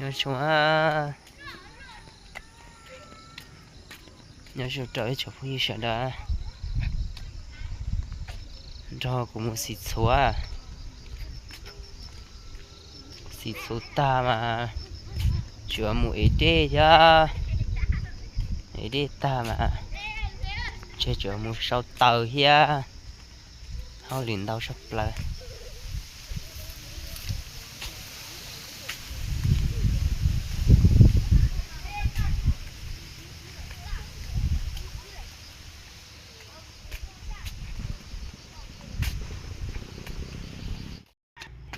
Nyob zoo, nyob zoo rau ib tsoom phooj ywg sawv daws, nrog kuv mus xim txhuv. Xim txhuv tag mas tseem mus ev dej thiab. Ev dej tag mas ntshe tseem mus sau taws thiab. Hauj lwm ntau tshaj plaws.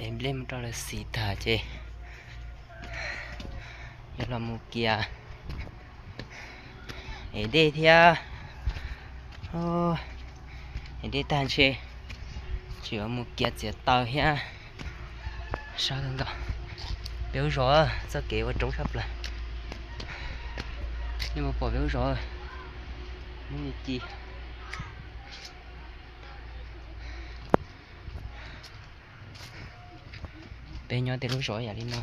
Ev nplej mus rau lawv xim tag ces yuav los mus kias ev dej thiab. Ev dej tag ntshe tseem yuav mus kias txiav taws thiab. Sab nkaus, peb lub zos txoj kev ua roob tshaj plaws. Nej puas pom peb lub zos, lub me ci. Peb nyob tej lub zos yam li no.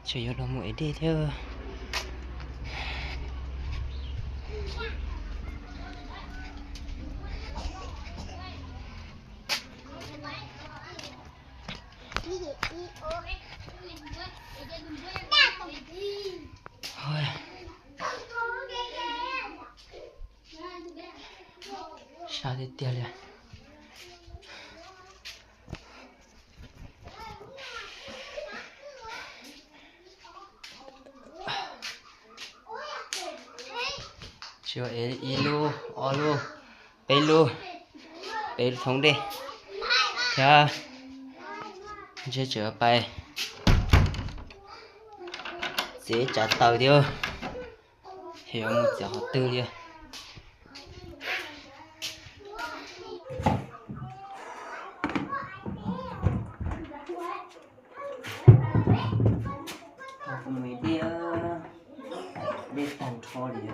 Tseem yuav los mus ev dej thiab. Sab tiag tiag li. Tsis ua ev ib lub, ob lub, peb lub, peb lub thoob dej thiab. Ntshe tseem pais txiav tsav taws thiab, yuav mus txiav qhov twg li. Dej tag nrho li.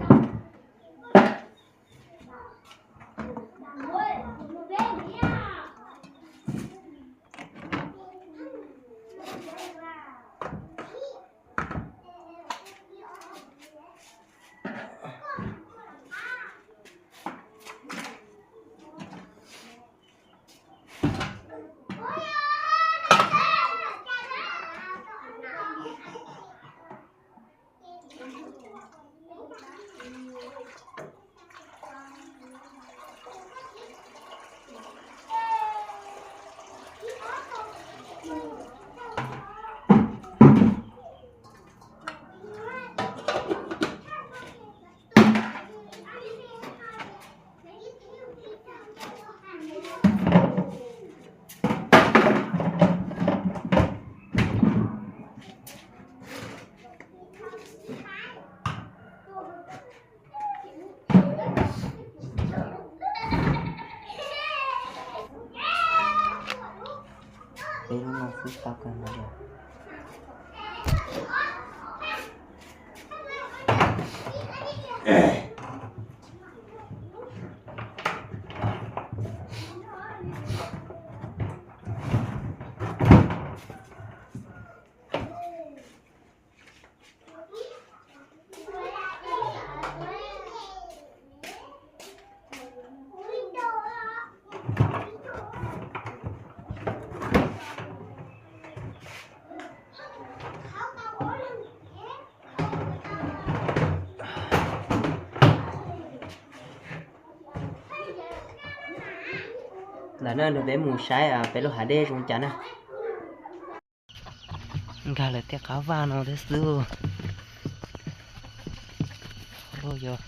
Peb lub no xwb tau kawg nkaus li. Ntawm no nrog peb mus saib peb lub hav dej zoo cas na. Nkag lawv tej qab vaj no thiab xwb. Yog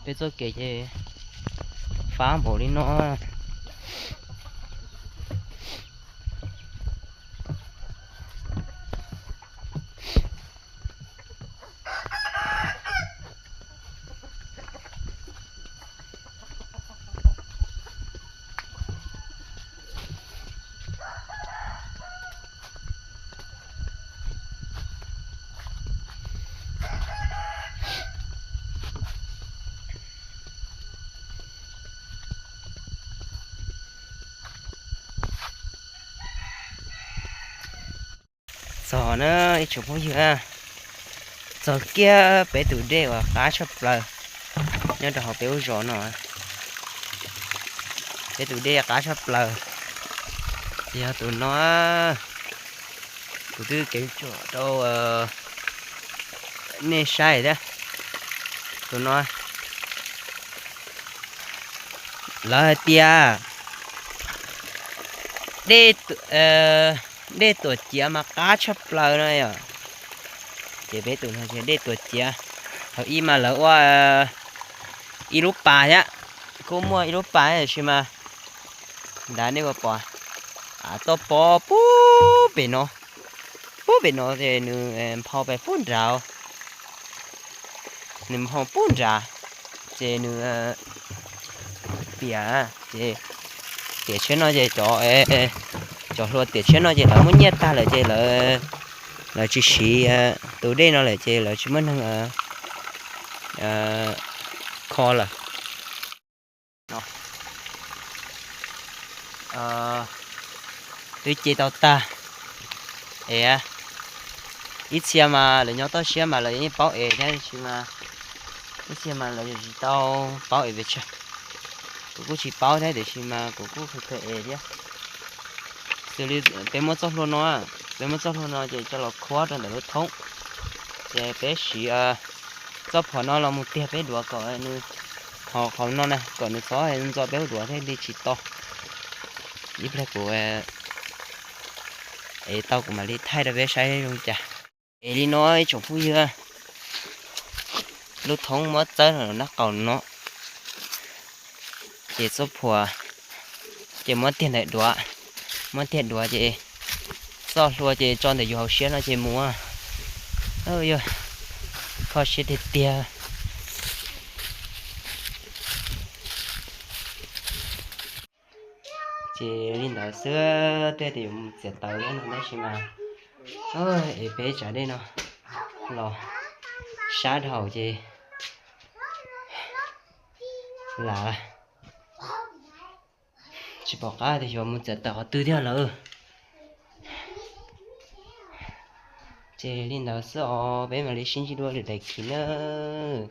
peb txoj kev ces fab npaum li no. Txog na ib tsoom phooj ywg, txog kiag peb tus dej uas qab tshaj plaws nyob rau hauv peb lub zos no. Peb tus dej qab tshaj plaws, ces yog tus no. Kuv twb kev tsuam rau nej saib thiab. Tus no lawv hais tias dej tuam ciav mas qab tshaj plaws no yom. Ces peb tus no tias dej tuam ciav, thaum ub mas lawv ua ib lub pas thiab, kuj muaj ib lub pas tiam sis mas nrad nej puas pom, av tuaj pob pub pem no, pub pem no ces nws nphau pem pub nrad, nws nphau pub nrad, ces nws tiam, ces tiam tshiab no ces cov, cov hluas tiam tshiab no ces lawv muab nyiaj tag lawm ces lawv tsis siv tus dej no lawm ces lawv tsis muaj neeg kho lawm. Twb ce tau tag es ib txhia mas lawv nyob toj siab mas lawv yeej paub es thiab, tiam sis mas ib txhia mas lawv tsis tau paub es pes tsawg. Kuv kuj tsis paub thiab tiam sis mas kuv kuj khaws khaws es thiab. Xws li peb muab txoj hlua no, peb muab txoj hlua no ces coj los khuab rau ntawm lub thoob, ces peb siv txoj phuam no los mus tiag peb duav kom nws, qhov no na kom nws txhob ntxo peb lub duav thiaj li tsis to. Ib pliag kuv es tau kuv mam li thaij rau peb saib zoo cas. Es li no ib tsoom phooj ywg, lub thoob muab txawb nraub qaum no, ces txoj phuam ces muab tiag ntawm duav, muab tiag duav ces txoj hlua ces tso ntawm yus hauv siab no ces mus. Yog kho siab tiag tiag. Ces li ntawd xwb, twb tias yuav mus txiav taws no tab sis mas es peb tsav dej no los sab dhau ces lam tsis pom qab tias yuav mus txiav taws qhov twg thiab lawm. Ces li ntawd xwb os, peb mam li sib ntsib dua lwm daim khiv nawb.